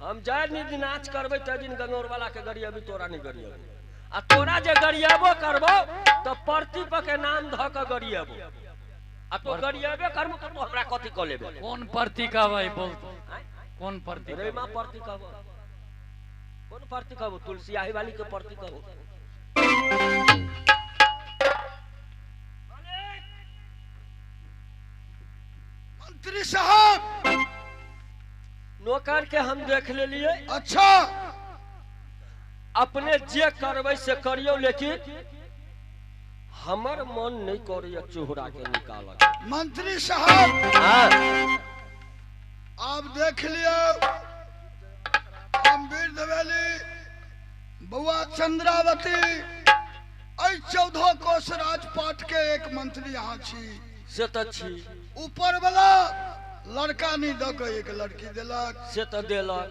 हम जाय दिन नाच करबै तै दिन गंगौर वाला के गरियबी, तोरा नहीं गरियबी। आ तोरा जे गरियबो करबो तो परती पर के नाम ध के गरियबो। आ तो गरियबे करबो तो हमरा कथि क लेबे? कोन परती कहबै बोल? कोन परती? रे मां परती कहबो। कोन परती कहबो? तुलसी आही वाली के परती कहबो। मंत्री साहब नौकर के हम देख ले लिए। अच्छा अपने जे करबै से करियो, लेकिन हमर मन नहीं करैया चोहरा के निकालक। मंत्री साहब हाँ आप देख लियो, हम वीर धवेली बउआ चंद्रावती एहि 14 कोस राजपाट के एक मंत्री यहाँ छी। से तो छी। ऊपर वाला लड़का नहीं दऽ के एक लड़की देलक। से तो देलक।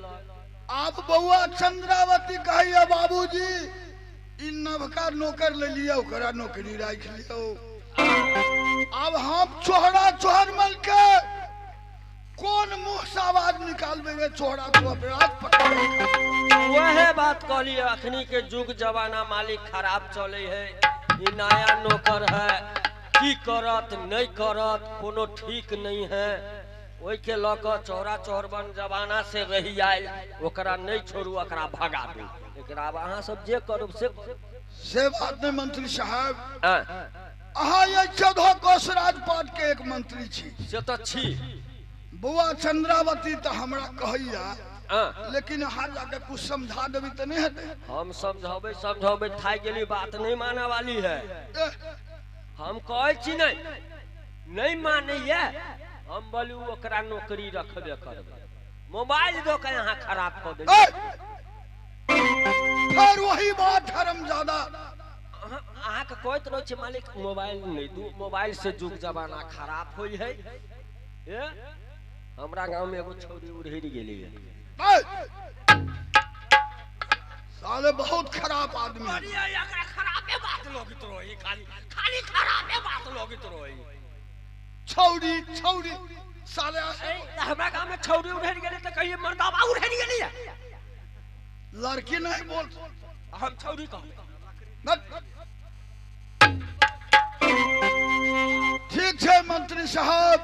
आप बउआ चंद्रावती कहिए बाबूजी ई नवका नौकर ले लियो, ओकरा नौकरी राखि लियो। अब हम चोहरा चोहरमल के कौन मुंह से आवाज निकालबे रे? चोहरा तो अपराध पकड़। वह बात कहलिए, अखनी के जुग जमाना मालिक खराब चले है। ई नया नौकर है, की करत नहीं करत कोनो ठीक नहीं है। ओहि के लऽ कऽ चौरा चौरबन जमाना से रही आयल, ओकरा नहीं छोड़ू, ओकरा भगा दू। एकरा आब अहाँ सब जे करू से बात नहीं। मंत्री साहब अहाँ ये 14 कोस राजपाट के एक मंत्री छी। से तो छी। बउआ चंद्रावती तो हमरा कहैया, लेकिन अहाँ जाके कुछ समझा देबी तो नहीं हेतै? हम समझाबै समझाबै थाकि गेली, बात नहीं माने वाली है। हम कहै छी नहीं नहीं मानैया। हम बोलू ओकरा नौकरी रखबे करबै, मोबाइल दऽ के अहाँ खराब कऽ देलियै। फिर वही बात हरामजादा। अहाँके कहैत रहै छी मालिक मोबाइल नहीं दू, मोबाइल से जुग जमाना खराब होइ है। ए हमरा गाँव में एगो छौरी उड़हरि गेली है। साले बहुत खराब आदमी। खराबे बात लगैत रही, खाली खाली खराबे बात लगैत रही। छौरी छौरी साले हमरा गाँव में छौरी उड़हरि गेली तऽ कहिए मर्दाबा उड़हरि गेली है। लड़की नहीं बोल, हम छौरी कहबै। ठीक है मंत्री साहब,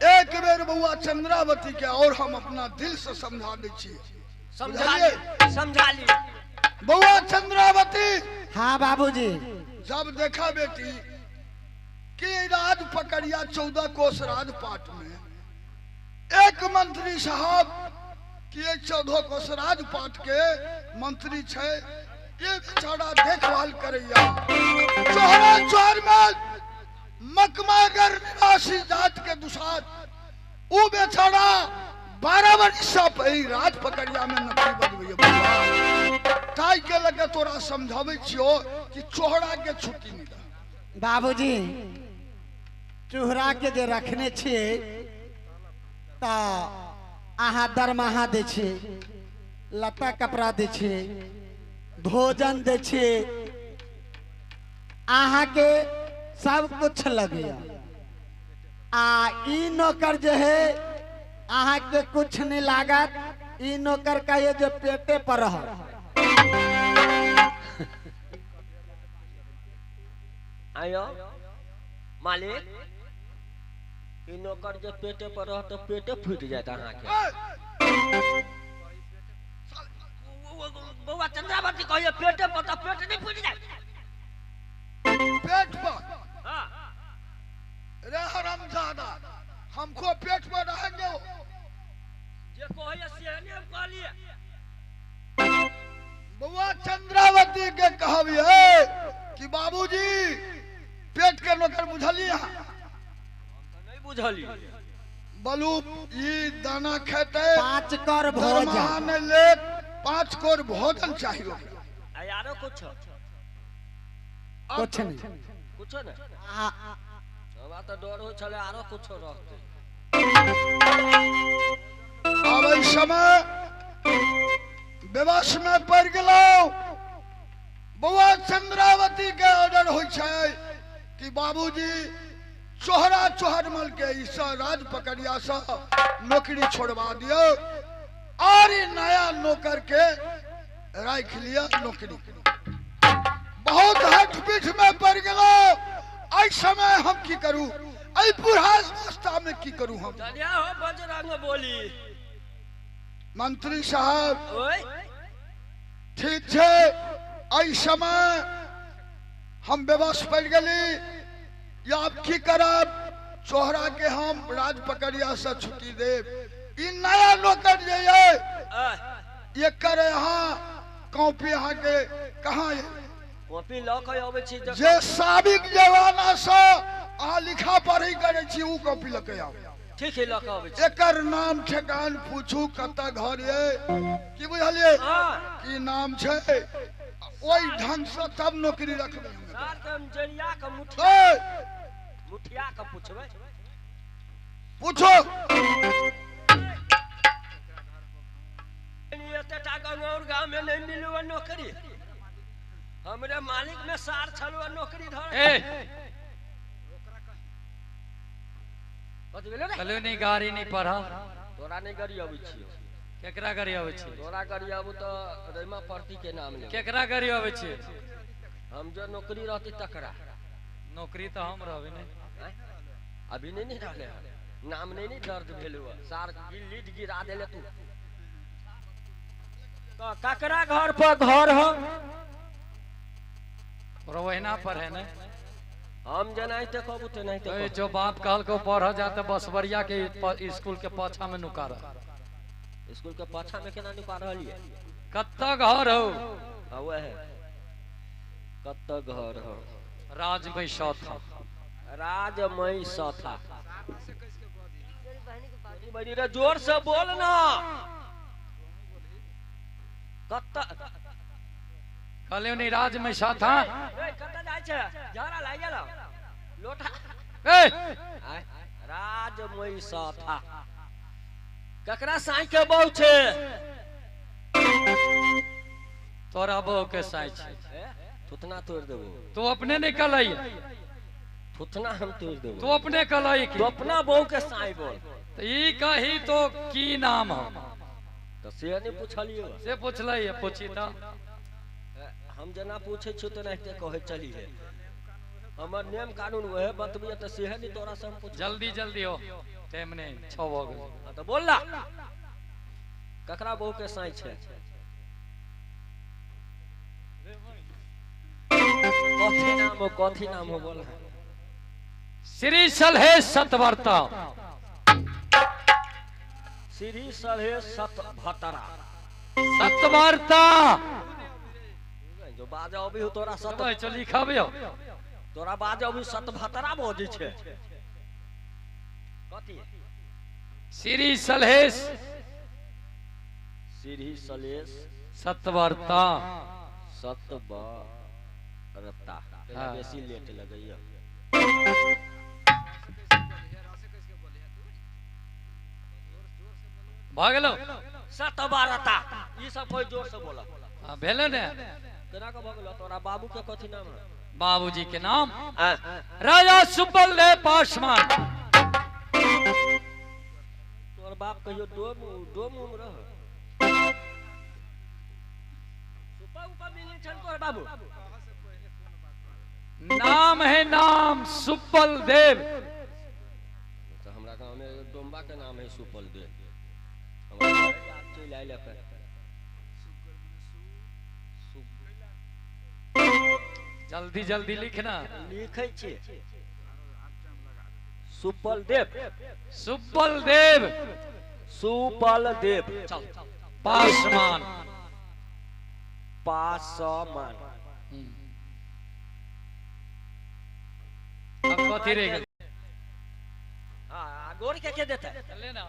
एक बेर बउआ चंद्रावती के और हम अपना दिल से समझा दै छियै। समझा ली बउआ चंद्रावती। हाँ बाबूजी। जब देखा बेटी कि राज पकड़िया 14 कोस राजपाट में एक मंत्री साहब कि 14 कोस राजपाट के मंत्री छै, ये बेचारा देखभाल करैया। चोहरा चोर में मकमागर निवासी जात के दुसाध उ बेचारा 12 वर्ष से राज पकड़िया में नौकरी बजबैया। ताहि के लगे तोरा समझाबै छियो कि चोहरा के छुट्टी नहीं दे। बाबूजी चोहरा के जे रखने छियै त अहाँ दरमाहा दै छियै, लत्ता कपड़ा दै छियै, भोजन दै छियै, अहाँ के सब कुछ लगैया। आ ई नौकर जे है अहाँ के कुछ नहीं लागत। ई नौकर कहिए जे पेटे पर रह। आयो मालिक, ई नौकर जे पेटे पर रह तो पेटे फूटि जायत अहाँके। बउआ चंद्रावती कहिए पेटे पर तो पेट नहीं फूटि जायत? पेट पर हाँ। रे हरामजादा, हमको पेट पर रहेंगे। जे कहिए से नहीं हम कहलिए। बउआ चंद्रावती के कहबिए कि बाबूजी पेट के नौकर बुझलिए? हम तो नहीं बुझलिए। बलू ई दाना खेते 5 कर भोजन ले, 5 कोर भोजन चाहिए। यारो कुछ कुछ नहीं, कुछ नहीं। हमरा तो डर हो छले आरो कुछ रहते। अब इस समय विवश में पड़ गेलौ। बउआ चंद्रावती के ऑर्डर होइ छै कि बाबूजी चोहरा चोहरमल के ईसा राज पकड़िया से नौकरी छोड़वा दियो और नया नौकर के राख लिया नौकरी। बहुत हट पीठ में पड़ गेलो। एहि समय हम की करू, एहि बूढ़ा अवस्था में की करू हम? चलिया हो बजरंग बोली। मंत्री साहब ओए ठीक छै, एहि समय हम बेबस पड़ गेली। या अब की करब? चोहरा के हम राज पकड़िया से छुट्टी देब। ई नया नौकर जे ये एकर यहाँ कॉपी अहाँ के कहाँ ये? कॉपी लऽ के अबै छी जे साबिक जमाना से अहाँ लिखा पढ़ी करै छी उ कॉपी लऽ के आउ। ठीक है, लऽ के अबै छी। एकर नाम ठेकान पूछू कतऽ घर ये, की बुझलियै? की नाम छै, ओहि ढंग से तब नौकरी रखबै। सार के हम जरिया के मुठिया मुठिया के पूछबै। पूछो। एतेटा गंगौर गांव में नहीं मिलुआ नौकरी। हमरे मालिक में सार छलुआ नौकरी धर। ए कहलियो नहीं गाड़ी नहीं पढ़ा। तोरा नहीं गाड़ी अबै छियो। केकरा गाड़ी अबै छियो? तोरा गाड़ी आबू तो रैमा परती के नाम ले। केकरा गाड़ी अबै छियो? हम जो नौकरी रहती तकरा। नौकरी तो हम रहबे नहीं। अभी नहीं नहीं रहले हन, नाम नहीं नहीं दर्ज भेल हुआ। सार लीड गिरा देले तू। तो ककरा घर पर घर हो? रोहिना पर है ने। हम जनाइते कहबू ते नहीं ते। जो बाप कहल को पढ़ जाते बसवरिया के स्कूल के पाछा में नुका रहा। स्कूल के पाछा में केना नुका रहलिए? कत्ता घर हो? हां वह है। कत्ता घर हो? राजमय सौथा। राजमय सौथा। बड़ी रे जोर से बोल ना। कत्ता कहलियो नहीं राजमय सौथा। ए कत्ता जाय छै? झाड़ा लागि गेल लोटा। ए राजमय सौथा ककरा साई के बहु छै? तोरा बहु के साई छै। थुथना तोड़ देबो। तू अपने नहीं कहलई। थुथना हम तोड़ देबो। तू अपने कहलई तू अपना बहु के साई बोल। तो ई कही तो की नाम हो? तो से नहीं पूछलियो। से पूछलई पूछी त हम जना पूछे छियो तेनाहिते कहै चली है। हमर नियम कानून वह बतबिय त सेहे नहीं तोरा से हम पूछ। जल्दी जल्दी हो, टाइम नहीं 6 भ गेल। तो बोल ला ककरा बहु के साई छै? कथी नाम हो? कथी नाम हो बोल? श्री सलहे सतवर्ता। श्री सलहे सतभतरा। सतवर्ता जो बाज अभी हो तोरा सत चल लिखाबे हो। तोरा बाज अभी सतभतरा बजै छै। कथी? श्री सलहेश। श्री सलहेश सतवर्ता। सतवर्ता। बेसी लेट लगैया। भ गेलो सतवर्ता। ई सब कोई जोर से बोला। हां भेलै ने। केना के भ गेलो? तोरा बाबू के कथी नाम है? बाबूजी के नाम राजा सुबल देव पासवान। तोर बाप कहियो डोम डोम उम रह सुपा उपा मिले छन तोर बाबू? नाम है नाम सुबल देव। तो हमरा गांव में डोम्बा के नाम है सुपल देव। हमरा याद चलि आयल एखन। जल्दी जल्दी लिखना। लिखै छी सुपल देव। सुपल देव। सुपल देव चल पासवान। पासवान। अब कथी रह गेल? हां गोर के देतै? लेना।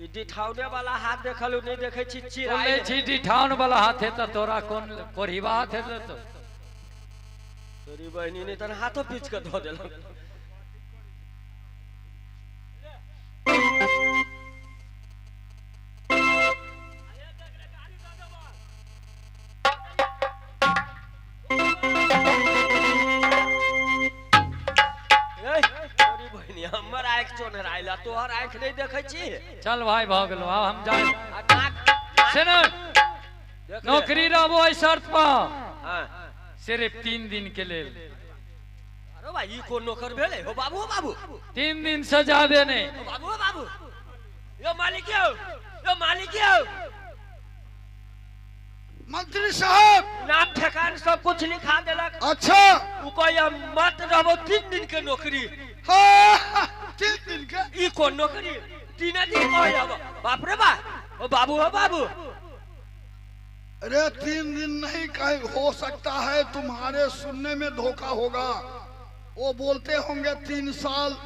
डिठाउने वाला हाथ देखलु नहीं देखै छी चिराय छी। डिठाउन वाला हाथ है त तोरा कोन कोढ़ीबा हाथ है त तोरी बहिनी ने तन हाथो पीच के धो देलक। तोहर आँखि नहीं देखै छी। चल भाई भ गेलो, आब हम जाए। सुन, नौकरी रहबो एहि शर्त पर। हाँ। सिर्फ 3 दिन के लेल। अरे भाई ई कोन नौकर भेलै हो बाबू? हो बाबू 3 दिन से ज्यादा नहीं। हो बाबू, हो बाबू, यो मालिक यो, यो मालिक यो। मंत्री साहब नाम ठेकान सब कुछ लिखा देलक। अच्छा। उ कहैया मत रहबो 3 दिन के नौकरी। हाँ, 3 दिन के? ई कोन नौकरी? 3 दिन कहैया। बाप रे बा, ओ बाबू, हो बाबू। अरे 3 दिन नहीं कहीं हो सकता है, तुम्हारे सुनने में धोखा होगा। वो बोलते होंगे 3 साल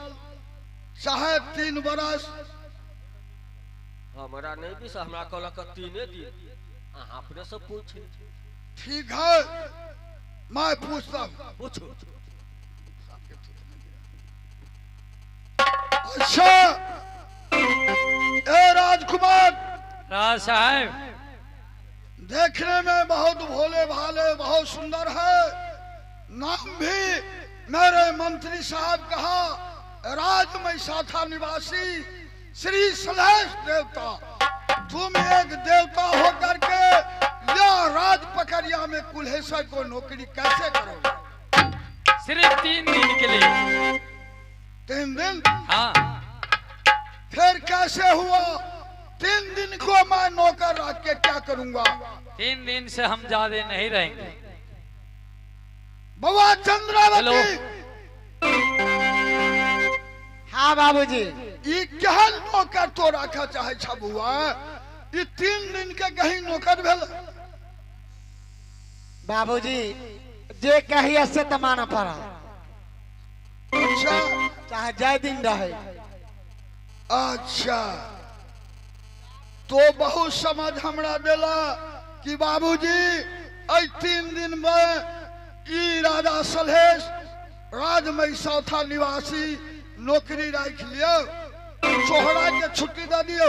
चाहे 3 बरस। हमरा नहीं भी, हमरा कहलक 3 दिन। अहाँ अपने से पूछ। ठीक है, मैं पूछता हूँ। पूछो। अच्छा ए राजकुमार। राज साहब देखने में बहुत भोले भाले, बहुत सुंदर है। नाम भी मेरे मंत्री साहब कहा राजमैसाथा निवासी श्री सलहेश देवता। तुम एक देवता होकर के या राज पकड़िया में कुल्हेश्वर को नौकरी कैसे करोगे? सिर्फ 3 दिन के लिए। 3 दिन? हाँ। फिर कैसे हुआ? 3 दिन को मैं नौकर रख के क्या करूंगा? 3 दिन से हम ज्यादा नहीं रहेंगे। बाबा चंद्रावती। हाँ बाबूजी। ई केहन नौकर तो रखा चाहे छ बुआ? ई 3 दिन के कहीं नौकर भेल? बाबूजी जे कहिए से तो माना पड़ा। अच्छा। चाहे जय दिन रहे। अच्छा, तो बहुत समझ हमरा देला कि बाबूजी एहि 3 दिन में ई राजा सलहेश राजमैसाथा निवासी नौकरी राखि लियौ, सोहरा के छुट्टी दे दियौ।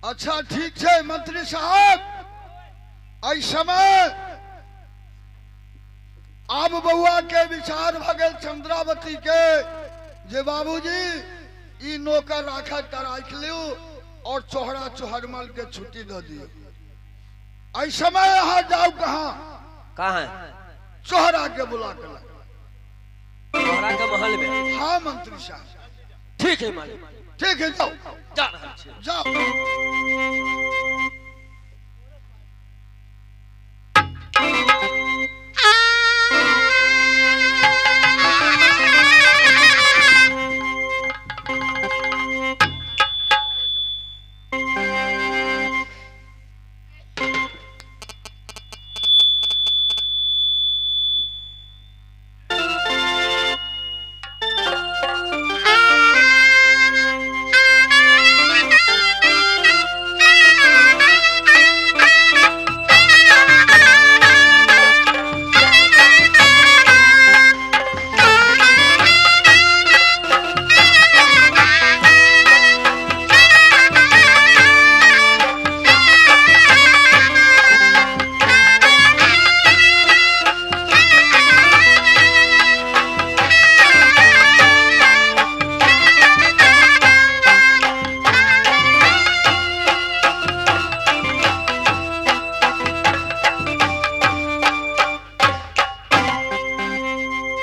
अच्छा ठीक है मंत्री साहब, एहि समय आब बउआ के विचार भ गेल चंद्रावती के जे बाबूजी ई नौकर राखत त राखि लियौ और चोहरा चोहरमल के छुट्टी दे दियौ। एहि समय अहाँ जाउ कहाँ? कहाँ? चोहरा के बुला के लाउ। चोहरा के महल में? हाँ मंत्री साहब। ठीक है मालिक। ठीक है, जाओ। जा रहल छी। जाओ।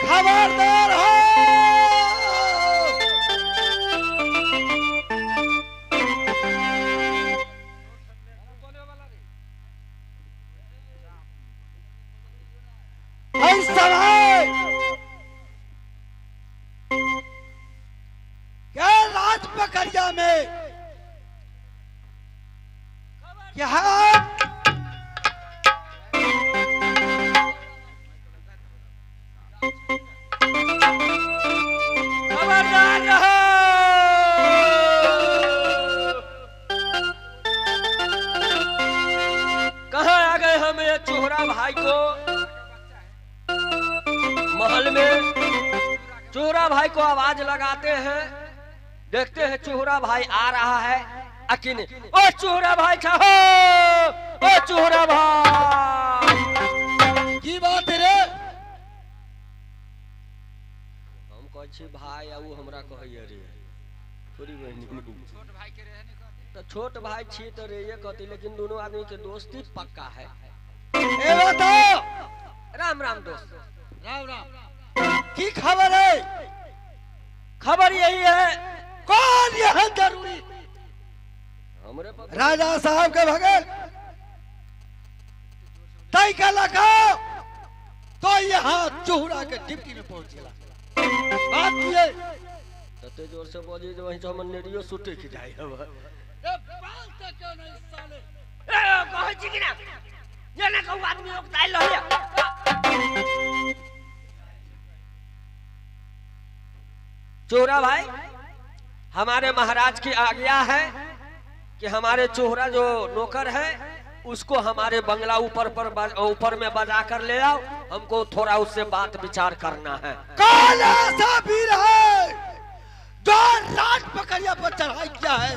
खबरदार हो। इस समय क्या राज पकड़िया में क्या खबरदार रहो। कहाँ आ गए हम ये चोहरा भाई को महल में? चोहरा भाई को आवाज लगाते हैं, देखते हैं चोहरा भाई आ रहा है अकेले। ओ चोहरा भाई हो, ओ चोहरा भाई, की बात रे? हम कहै छी भाई आ उ हमरा कहैया रे। थोड़ी बहिनी तो छोट भाई छी तो रे कहती, लेकिन दोनों आदमी के दोस्ती पक्का है। ए बताओ। राम राम दोस्त। राम राम। की खबर है? खबर यही है। कौन यह जरूरी? हमरे राजा साहब के भगत तय का लगा तो यहाँ चोहरा के डिप्टी में पहुंच गया। बात ये तते जोर से बोली जो वहीं से हमर नेरियो सुटे के जाय हब। ए बाल से क्यों नहीं साले? ए कहै छी कि ना ये ना कहू आदमी ओकताइल रहैया। चोरा भाई, हमारे महाराज की आज्ञा है कि हमारे चोहरा जो नौकर है उसको हमारे बंगला ऊपर पर ऊपर में बजा कर ले आओ, हमको थोड़ा उससे बात विचार करना है। कौन ऐसा वीर है जो राज पकड़िया पर चढ़ाई किया है?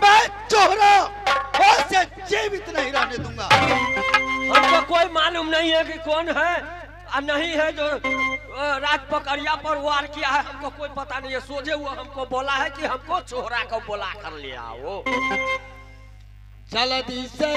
मैं चोहरा उसे जीवित नहीं रहने दूंगा। हमको कोई मालूम नहीं है कि कौन है और नहीं है जो राज पकड़िया पर वार किया है, हमको कोई पता नहीं है। सोझे हुआ हमको बोला है कि हमको चोहरा को बोला कर ले आओ। जल्दी से